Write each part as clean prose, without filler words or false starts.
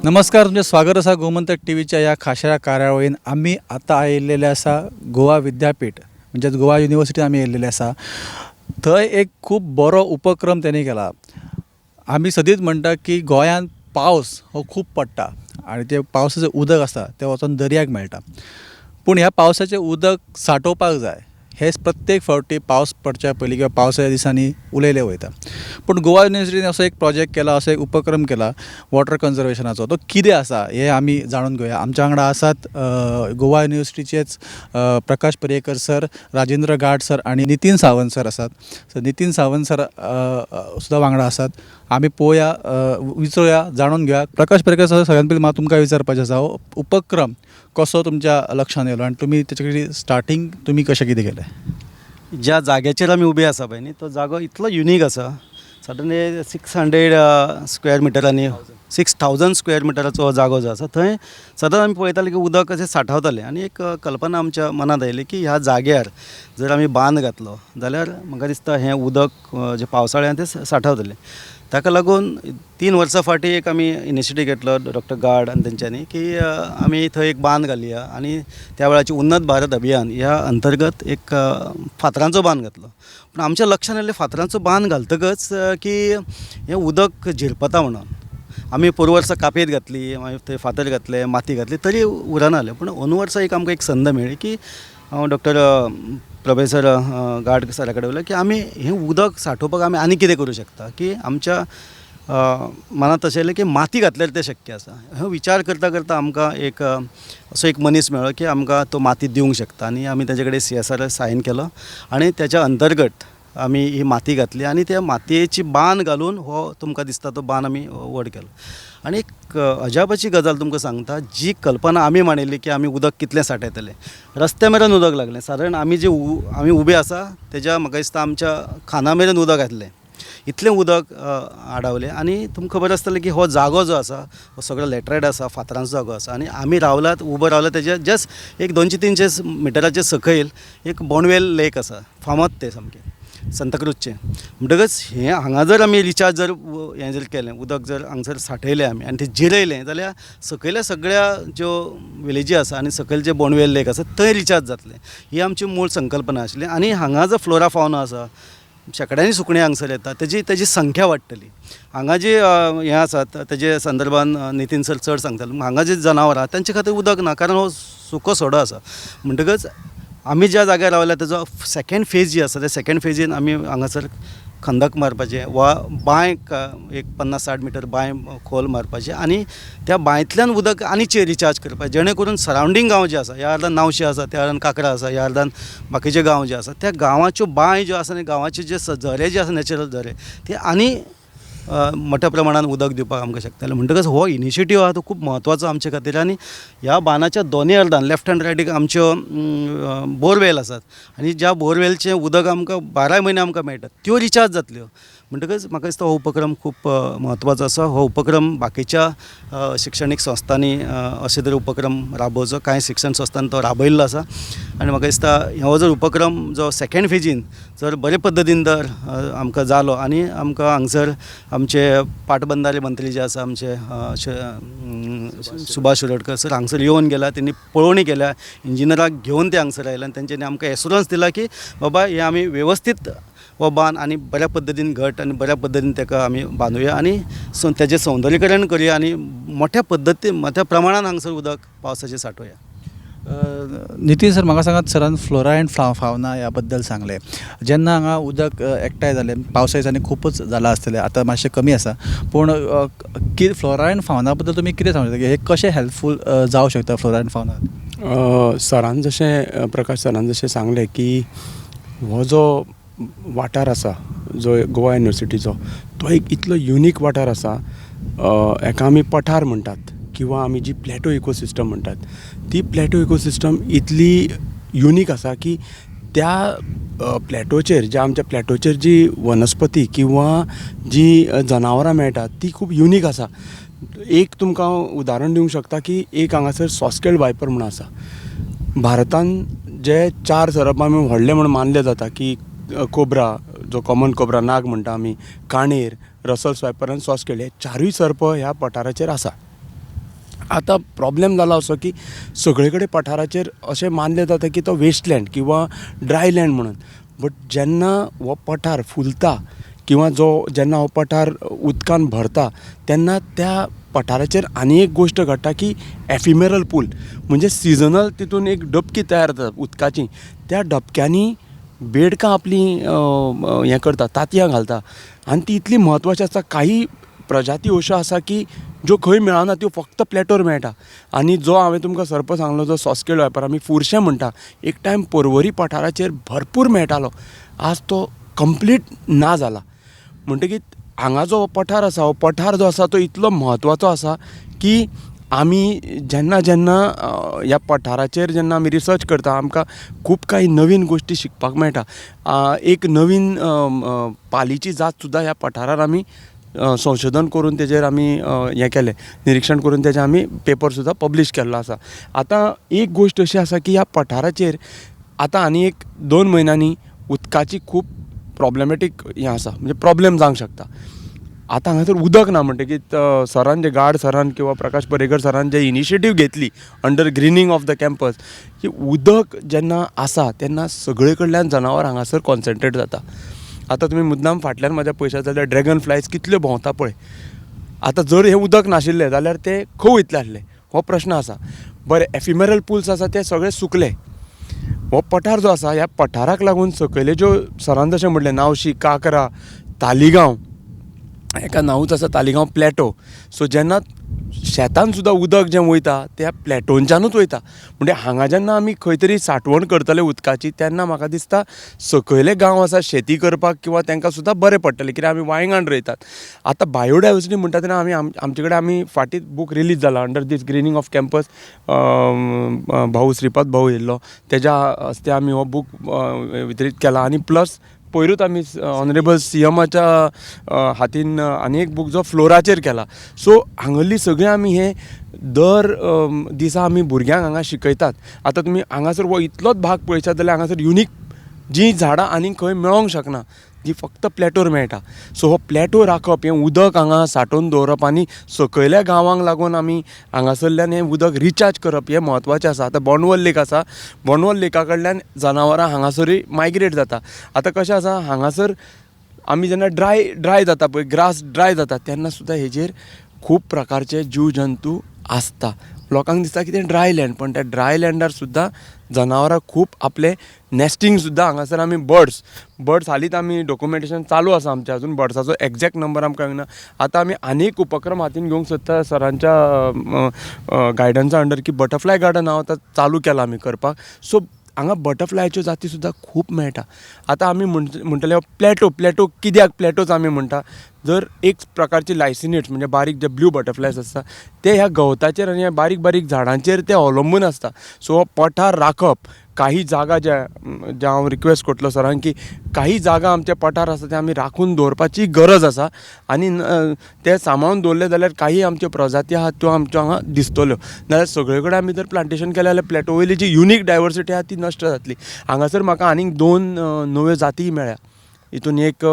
नमस्कार, तुमचें स्वागत आसा गोमंतक टीव्हीच्या ह्या खाशेल्या कार्यावळीन. आमी आतां आयिल्लेले आसा गोवा विद्यापीठ, म्हणजेच गोवा युनिवर्सिटी आमी येयल्लेले आसा. थंय एक खूब बरो उपक्रम तेणी केला. आमी सदींच म्हणटा की गोंयांत पावस हो खूब पडटा आनी तें पावसाचें उदक आसा तें वचोन दर्याक मेळटा, पूण ह्या पावसाचें उदक सांठोवपाक जाय हें प्रत्येक फावटी पावस पडच्या पयलीं किंवा पावसाच्या दिसांनी उलयलें वयता. पूण गोवा युनिवर्सिटीन असो एक प्रोजेक्ट केला, असो एक उपक्रम केला वॉटर कन्जर्वेशनाचो. तो कितें आसा हें आमी जाणून घेवया. आमच्या वांगडा आसात गोवा युनिवर्सिटीचेच प्रकाश पर्येकर सर, राजेंद्र गाड सर आनी नितीन सावंत सर आसात. सो नितीन सावंत सर सुद्दां वांगडा आसात. आमी पळोवया, विचारुया, जाणून घेवया. प्रकाश पर्येकर सर, सगळ्यात पयलीं म्हाका तुमकां विचारपाचें आसा, हो उपक्रम कसो तुमच्या लक्षांत येयलो आनी तुमी तेचे कडेन स्टार्टींग तुमी कशें कितें केलें? ज्या जाग्याचेर आमी उबे आसा पळय न्ही, तो जागो इतलो युनीक आसा. सादारण 600 स्क्वेअर मिटरांनी, 6000 स्क्वेअर मिटराचो हो जागो जो आसा, थंय सदांच आमी पळयताले की उदक अशें सांठवतालें आनी एक कल्पना आमच्या मनांत आयली की ह्या जाग्यार जर आमी बांद घातलो जाल्यार म्हाका दिसता हें उदक जें पावसाळ्यांत तें सांठवतलें. ताका लागून 3 वर्सां फाटीं एक आमी इनिशिएटीव घेतलो डॉक्टर गाड आनी तेंच्यांनी की आमी थंय एक बांद घालया आनी त्या वेळाचेर उन्नत भारत अभियान ह्या अंतर्गत एक फातरांचो बांद घातलो. पूण आमच्या लक्षांत आयलें, फातरांचो बांद घालतकच की हें उदक झिरपता म्हणून. आमी पोरूं वर्सा कापेत घातली, मागीर थंय फातर घातले, माती घातली, तरी उरना जालें. पूण अंदू वर्सा एक आमकां एक संद मेळ्ळी की हांव डॉक्टर प्रोफेसर गाड सरा कडेन उलयलो की आमी हें उदक सांठोवपाक आमी आनी कितें करूं शकता, की आमच्या मनांत अशें येयलें की माती घातल्यार तें शक्य आसा. हो विचार करता करता आमकां एक असो एक मनीस मेळ्ळो की आमकां तो माती दिवंक शकता आनी आमी तेजे कडेन सीएसआर सायन केलो आनी तेच्या अंतर्गत आमी ही माती घातली आनी त्या मातयेची बांद घालून हो तुमकां दिसता तो बांद आमी व्हड केलो. आनी एक अजापाची गजाल तुमकां सांगता, जी कल्पना आमी मांडिल्ली की आमी उदक कितलें सांठयतले, रस्त्या मेरेन उदक लागलें. सादारण आमी जे आमी उबे आसा तेज्या म्हाका दिसता आमच्या खांदा मेरेन उदक आसलें, इतलें उदक आडावलें. आनी तुमकां खबर आसतलें की हो जागो जो आसा हो सगळो लॅटरायट आसा, फातरांचो जागो आसा आनी आमी रावलात, उबो रावला तेज्या जस्ट एक 200-300 मिटराचे सकयल एक बोंडवेल लेक आसा, फामाद तें सामकें सांताक्रूजचें. म्हणटकच हें हांगा जर आमी रिचार्ज जर हें जर केलें, उदक जर हांगसर सांठयलें आमी आनी तें जिरयलें जाल्यार सकयल्या सगळ्या ज्यो विलेजी आसा आनी सकयल जे बोंडवेल लेक आसा थंय रिचार्ज जातलें, ही आमची मूळ संकल्पना आशिल्ली. आनी हांगा जो फ्लोरा फावना आसा, शेंकड्यांनी सुकणीं हांगसर येता, तेजी संख्या वाडटली. हांगा जी हें आसात तेजे संदर्भान नितीन सर चड सांगतले. हांगा जी जनावरां तेंचे खातीर उदक ना, कारण हो सुको सडो आसा. म्हणटकच आमी ज्या जाग्यार रावल्या तेजो सेकेंड फेज जी आसा, त्या सेकेंड फेजीन आमी हांगासर खंदक मारपाचें वा बांय एक 50-60 मिटर बांय खोल मारपाची आनी त्या बांयतल्यान उदक आनी रिचार्ज करपाचें, जेणे करून सरावंडींग गांव जे आसा, ह्या अर्दान नावशी आसा, त्या अर्दान काकरा आसा, ह्या अर्दान बाकीचे गांव जे आसा, त्या गांवाच्यो बांय ज्यो आसा आनी गांवाचे जे झरे जे आसा, नॅचरल झरे, ते आनी मोठ्या प्रमाणान उदक दिवपाक आमकां शकतले. म्हणटकच हो इनिशिएटीव आहा तो खूब म्हत्वाचो आमचे खातीर. आनी ह्या बांदाच्या दोनूय अर्दान लेफ्ट आनी रायटीक आमच्यो बोरवेल आसात आनी ज्या बोरवेलचें उदक आमकां बाराय म्हयने आमकां मेळटा, त्यो रिचार्ज जातल्यो. म्हणटकच म्हाका दिसता हो उपक्रम खूब म्हत्वाचो आसा. हो उपक्रम बाकीच्या शिक्षणीक संस्थांनी अशे तरेन उपक्रम राबोवचो. कांय शिक्षण संस्थांनी तो राबयल्लो आसा आनी म्हाका दिसता हो जर उपक्रम जो सेकेंड फेजीन जर बरे पद्दतीन जर आमकां जालो आनी आमकां हांगसर आमचे पाटबंधारे मंत्री जे आसा, आमचे सुभाष शिरोडकर सर हांगसर येवन गेला, तेणी पळोवणी केल्या, इंजिनियराक घेवन ते हांगसर आयले आनी तेंच्यांनी आमकां एसुरन्स दिला की बाबा हें आमी वेवस्थीत हो बांद आनी बऱ्या पद्दतीन घट आनी बऱ्या पद्दतीन ताका आमी बांदुया आनी तेजें सौंदर्यीकरण करुया आनी मोठ्या पद्दतीन, मोठ्या प्रमाणान हांगसर उदक पावसाचें सांठोवया. नितीन सर, म्हाका सांगात, सरान फ्लोरा एंड फावना ह्या बद्दल सांगलें. जेन्ना हांगा उदक एकठांय जालें, पावसा दिसांनी खुबूच जालां आसतलें, आतां मातशें कमी आसा, पूण कितें फ्लोरा एंड फावना बद्दल तुमी कितें सांगूं शकता? हें कशें हेल्पफूल जावं शकता फ्लोरा एंड फावना? सरान जशें, प्रकाश सरान जशें सांगलें की हो जो वाठार आसा जो गोवा युनिवर्सिटीचो, तो एक इतलो युनीक वाठार आसा. हेका आमी पठार म्हणटात किंवा आमी जी प्लॅटो इकोसिस्टम म्हणटात, ती प्लॅटो इकोसिस्टम इतली युनीक आसा की त्या प्लॅटोचेर, ज्या आमच्या प्लॅटोचेर जी वनस्पती किंवा जी जनावरां मेळटात ती खूब युनीक आसा. एक तुमकां हांव उदाहरण दिवंक शकता की एक हांगासर सॉस्केल वायपर म्हूण आसा. भारतान जे चार सरप आमी व्हडले म्हूण मानले जाता की कोब्रा, जो कॉमन कोब्रा, नाग म्हणटा आमी, काणेर, रसल्स वायपर आनी सॉस्केल, हे चारूय सर्प ह्या पठाराचेर आसा. आतां प्रॉब्लेम जाला असो की सगळे कडेन पठाराचेर अशें मानलें जाता की तो वेस्टलँड किंवा ड्राय लँड म्हणून, बट जेन्ना हो पठार फुलता किंवा जो जेन्ना हो पठार उदकान भरता तेन्ना त्या पठाराचेर आनी एक गोश्ट घडटा की एफिमेरल पूल म्हणजे सिजनल तितून एक डबकी तयार जाता उदकाची. त्या डबक्यांनी बेडकां आपली हें करता, तांतयां घालता आनी ती इतली म्हत्वाची आसता. काही प्रजाती अश्यो आसा की ज्यो खंय मेळना, त्यो फक्त प्लेटोर मेळटा. आनी जो हांवें तुमकां सर्प सांगलो, जो सॉस्केल वायपर आमी फुरशें म्हणटा, एक टायम पर्वरी पठाराचेर भरपूर मेळटालो, आज तो कंप्लीट ना जाला. म्हणटकीत हांगा जो पठार आसा, हो पठार जो आसा तो इतलो म्हत्वाचो आसा की आमी जेन्ना जेन्ना ह्या पठाराचेर जेन्ना आमी रिसर्च करता आमकां खूब कांय नवीन गोश्टी शिकपाक मेळटा. एक नवीन पालीची जात सुद्दां ह्या पठारार आमी संशोधन करून तेजेर आमी हें केलें, निरिक्षण करून तेजें आमी पेपर सुद्दां पब्लीश केल्लो आसा. आतां एक गोश्ट अशी आसा की ह्या पठाराचेर आतां आनी एक 2 म्हयन्यांनी उदकाची खूब प्रॉब्लमॅटीक हें आसा, म्हणजे प्रॉब्लेम जावंक शकता. आतां हांगासर उदक ना म्हणटकीत सरान जे गार्ड सरान किंवा प्रकाश पर्येकर सरान जे इनिशिएटीव घेतली under greening of the campus की उदक जेन्ना आसा तेन्ना सगळे कडल्यान जनावर हांगासर कॉन्सन्ट्रेट जाता. आतां तुमी मुद्दाम फाटल्यान म्हाज्या पळयशात जाल्यार ड्रॅगन फ्लायज कितल्यो भोंवता पळय. आतां जर हें उदक नाशिल्लें जाल्यार ते खंय वयतले आसले हो प्रश्न आसा. बरें, एफिमेरल पुल्स आसा ते सगळे सुकले. हो पठार जो आसा ह्या पठाराक लागून सकयले ज्यो सरान जशें म्हणलें नावशी, काकरा, तालिगांव, एका नांवूच आसा तालिगांव प्लॅटो. सो जेन्ना शेतान सुद्दां उदक जें वयता त्या प्लॅटोनच्यानूच वयता. म्हणजे हांगा जेन्ना आमी खंय तरी साठवण करतले उदकाची तेन्ना म्हाका दिसता सकयले गांव आसा शेती करपाक किंवा तांकां सुद्दां बरें पडटलें, कित्याक आमी वायंगाण रोयतात. आतां बायोडायवर्सिटी म्हणटा तेन्ना आमी आमचे कडेन आमी फाटीं बूक रिलीज जाला under this greening of campus. भाऊ श्रीपाद भाऊ येयल्लो तेज्या हस्ते आमी हो बूक वितरीत केला. आनी प्लस पयरूच आमी ऑनरेबल सी एमाच्या हातीन आनी एक बूक जो फ्लोराचेर केला. सो हांगल्ली सगळीं आमी हे दर दिसा आमी भुरग्यांक हांगा शिकयतात. आतां तुमी हांगासर हो इतलोच भाग पळयशात जाल्यार हांगासर युनीक जीं झाडां आनीक खंय मेळोंक शकना, जी फक्त प्लॅटोर मेळटा. सो हो प्लॅटो राखप, हें उदक हांगा सांठोवन दवरप आनी सकयल्या गांवांक लागून आमी हांगासरल्यान हें उदक रिचार्ज करप हें म्हत्वाचें आसा. आतां बोंडवल लेक आसा, बोंडवल लेका कडल्यान जनावरां हांगासरूय मायग्रेट जाता. आतां कशें आसा, हांगासर आमी जेन्ना ड्राय जाता पळय, ग्रास ड्राय जाता तेन्ना सुद्दां हेजेर खूब प्रकारचे जीव जंतू आसता. लोकांक दिसता की तें ड्राय लँड, पण त्या ड्राय लँडार सुद्दां जनावरां खूब आपलें नॅस्टींग सुद्दां हांगासर आमी बर्ड्स हालींच आमी डॉक्युमेंटेशन चालू आसा आमचें, अजून बर्ड्साचो एग्जॅक्ट नंबर आमकां कळना. आतां आमी आनीक उपक्रम हातीन घेवंक सोदता सरांच्या गायडन्सा अंडर की बटरफ्लाय गार्डन हांव आतां चालू केलां आमी करपाक. सो हांगा बटरफ्लायाच्यो जाती सुद्दां खूब मेळटा. आतां आमी म्हणटले प्लॅटो, प्लॅटो कित्याक प्लॅटोच आमी म्हणटा, जर एक प्रकारची लायसिनेट्स म्हणजे बारीक जे ब्लू बटरफ्लायज आसता ते ह्या गवताचेर आनी ह्या बारीक बारीक झाडांचेर ते अवलंबून आसता. सो हो पठार राखप, काही जागा ज्या हांव रिक्वेस्ट करतलो सरांक की काही जागा आमच्या पठार आसा ते आमी राखून दवरपाची गरज आसा आनी ते सांबाळून दवरले जाल्यार काही आमच्यो प्रजाती आहात त्यो आमच्यो हांगा दिसतल्यो. नाजाल्यार सगळे कडेन आमी जर प्लांटेशन केलें जाल्यार प्लॅटो वयली जी युनीक डायवर्सिटी आहा ती नश्ट जातली. हांगासर म्हाका आनीक 2 नव्यो जातीय मेळ्ळ्या. हितून एक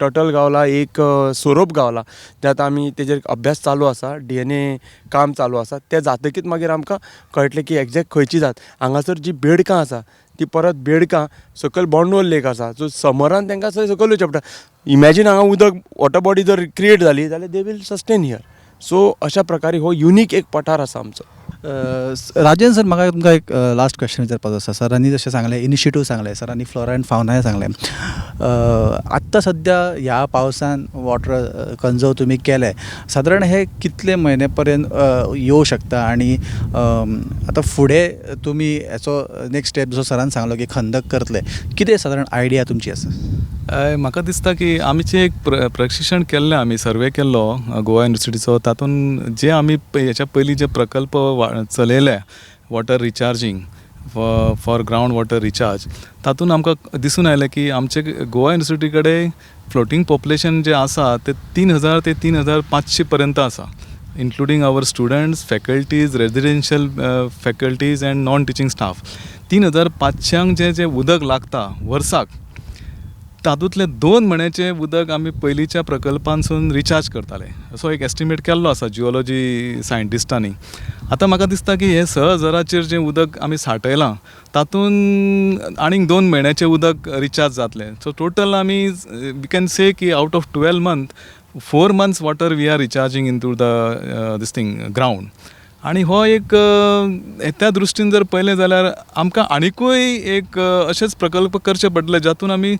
टर्टल गावला, एक सोरोप गावला, ते आतां आमी तेजेर अभ्यास चालू आसा, DNA काम चालू आसा. ते जातकीच मागीर आमकां कळटलें की एग्जॅक्ट खंयची जात. हांगासर जी बेडकां आसा ती परत बेडकां सकयल बोंडवल लेक आसा, सो समरान तांकां सकयल वयचें पडटा. इमॅजीन हांगा उदक वॉटर बॉडी जर क्रिएट जाली जाल्यार they will sustain here. So अशा प्रकारे हो युनीक एक पठार आसा आमचो. राजन सर, म्हाका तुमकां एक लास्ट क्वेश्चन विचारपाचो आसा. सरांनी जशें सांगलें, इनिशिएटीव सांगलें सरांनी, फ्लोरा एंड फावनाय सांगलें. आत्तां सद्या ह्या पावसान वॉटर कंजर्व तुमी केलें, सादारण हे कितले म्हयने पर्यंत येवं शकता आनी आतां फुडें तुमी हेचो नेक्स्ट स्टेप जसो सरान सांगलो की खंदक करतले, कितें सादारण आयडिया तुमची आसा? म्हाका दिसता की आमचें एक प्रशिक्षण केल्लें, आमी सर्वे केल्लो गोवा युनिवर्सिटीचो, तातूंत जे आमी हेच्या पयलीं जे प्रकल्प चलयले water recharging for ground water recharge, तातूंत आमकां दिसून आयलें की आमचे गोवा युनिवर्सिटी कडेन फ्लोटींग पॉप्युलेशन जें आसा तें 3000 ते 3500 पर्यंत आसा, including our students, faculties, residential faculties and non teaching staff. 3500 जें जें उदक लागता वर्साक तातूंतले 2 म्हयन्याचें उदक आमी पयलींच्या प्रकल्पांसून रिचार्ज करताले असो एक एस्टिमेट केल्लो आसा जिओलॉजी सायंटिस्टांनी. आतां म्हाका दिसता की हे 6 हजाराचेर जें उदक आमी सांठयलां, तातूंत आनीक 2 म्हयन्याचें उदक रिचार्ज जातलें. सो टोटल आमी we can से की out of 12 month, 4 months water we are recharging into the this thing ground. आनी हो एक त्या दृश्टीन जर पळयलें जाल्यार आमकां आनिकूय एक अशेच प्रकल्प करचे पडटले, जातून आमी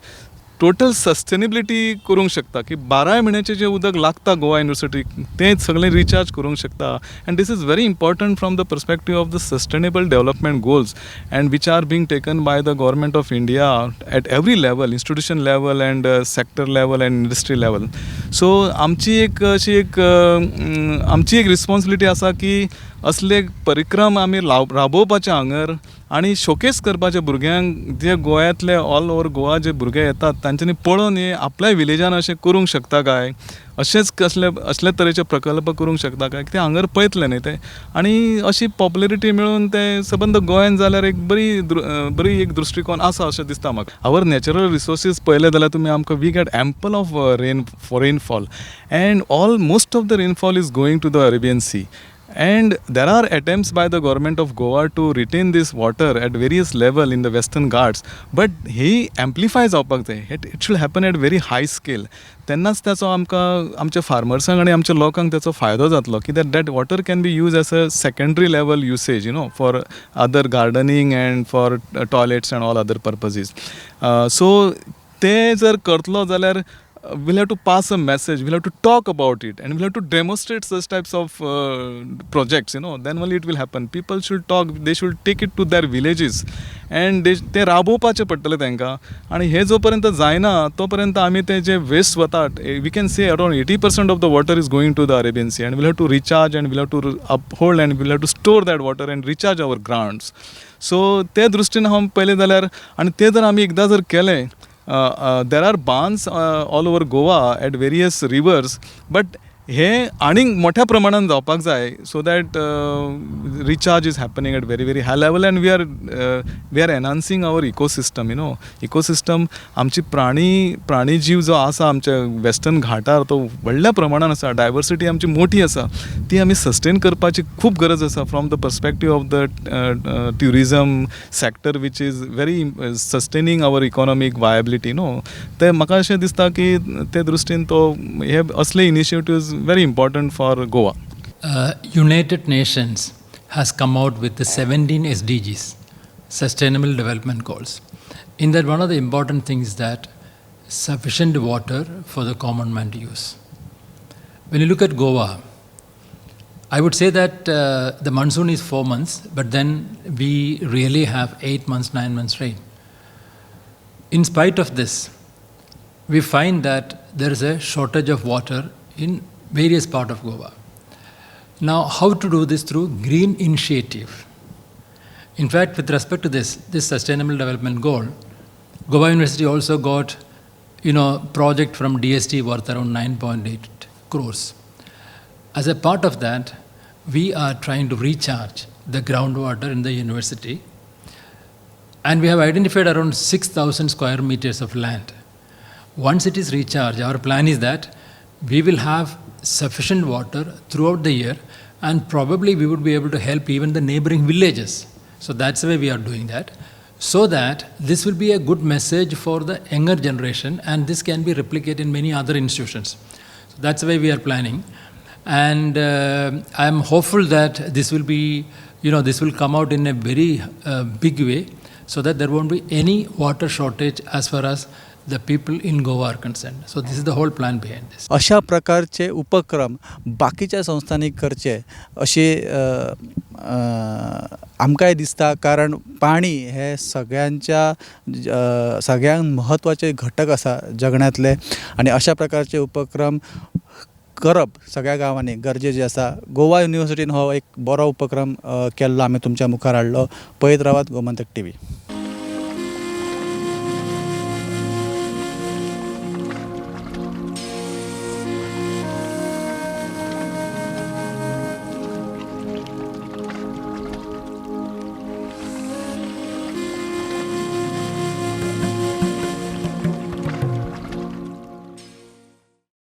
टोटल सस्टेनेबिलिटी करूंक शकता की बाराय म्हयन्याचें जें उदक लागता गोवा युनिवर्सिटीक, तें सगळें रिचार्ज करूंक शकता. And this is very important from the perspective of the sustainable development goals and which are being taken by the Government of India at every level, institution level and sector level and industry level. So आमची एक अशी एक आमची एक responsibility आसा की असले परिक्रम आमी लाव राबोवपाचे हांगर आनी शोकेस करपाचे भुरग्यांक, जे गोंयांतले, ऑल ओवर गोवा जे भुरगे येतात, तांच्यांनी पळोवन हे आपल्या विलेजान अशें करूंक शकता काय, अशेंच कसले असले तरेचे प्रकल्प करूंक शकता काय, ते हांगर पळयतले न्ही ते. आनी अशी पॉप्युलरिटी मेळून ते सबंद गोंयान जाल्यार एक बरी एक दृश्टिकोन आसा अशें दिसता म्हाका. आवर नॅचरल रिसोर्सीस पळयले जाल्यार तुमी, आमकां we get ample of rainfall and all most of the rainfall is going to the Arabian Sea, and there are attempts by the Government of Goa to retain this water at various level in the Western Ghats, but he amplify जावपाक जाय. It should happen at very high scale. तेन्नाच ताचो आमकां, आमच्या फार्मर्सांक आनी आमच्या लोकांक ताचो फायदो जातलो, कित्याक that water can be use as a secondary level usage for other gardening and for toilets and all other purposes. So ते जर करतलो जाल्यार we'll have to pass a message, we'll have to talk about it, and we'll have to demonstrate such types of projects. Then only it will happen. People should talk, they should take it to their villages and they ते राबोवपाचें पडटलें तांकां. आनी हें जो पर्यंत जायना, तो पर्यंत आमी ते जे वेस्ट वतात, we can say around 80% of the water is going to the Arabian Sea, and we'll have to recharge and we'll have to uphold and we'll have to store that water and recharge our grounds. So ते दृश्टीन हांव पळयलें जाल्यार, आनी तें जर आमी एकदां जर केलें, there are bunds all over Goa at various rivers, but हे आनीक मोठ्या प्रमाणान जावपाक जाय, so that recharge is happening at very very high level and we are enhancing our ecosystem. Ecosystem, आमची प्राणी जीव जो आसा आमच्या वेस्टर्न घाटार, तो व्हडल्या प्रमाणान आसा. डायवर्सिटी आमची मोठी आसा, ती आमी सस्टेन करपाची खूब गरज आसा from the perspective of the tourism sector, which is very sustaining our economic viability, no? ते म्हाका अशें दिसता की ते दृश्टीन तो हे असले initiatives very important for Goa. United Nations has come out with the 17 SDGs, Sustainable Development Goals. In that, one of the important things is that sufficient water for the common man to use. When you look at Goa, I would say that the monsoon is 4 months, but then we really have 8 months, 9 months rain. In spite of this, we find that there is a shortage of water in various part of Goa. Now, how to do this? Through green initiative. In fact, with respect to this Sustainable Development Goal, Goa University also got project from DST worth around 9.8 crores. As a part of that, we are trying to recharge the groundwater in the university, and we have identified around 6,000 square meters of land. Once it is recharged, our plan is that we will have sufficient water throughout the year, and probably we would be able to help even the neighboring villages. So that's the way we are doing that. So that this will be a good message for the younger generation, and this can be replicated in many other institutions. So that's the way we are planning. And I am hopeful that this will come out in a very big way, so that there won't be any water shortage as far as the people in Goa are concerned. So this is the whole plan behind this. अशा प्रकारचे उपक्रम बाकीच्या संस्थांनी करचे अशें आमकांय दिसता, कारण पाणी हें सगळ्यांक म्हत्वाचे घटक आसा जगण्यांतले आनी अशा प्रकारचे उपक्रम करप सगळ्या गांवांनी गरजेचें आसा. गोवा युनिवर्सिटीन हो एक बरो उपक्रम केल्लो आमी तुमच्या मुखार हाडलो. पळयत रावात गोमंतक टिवी.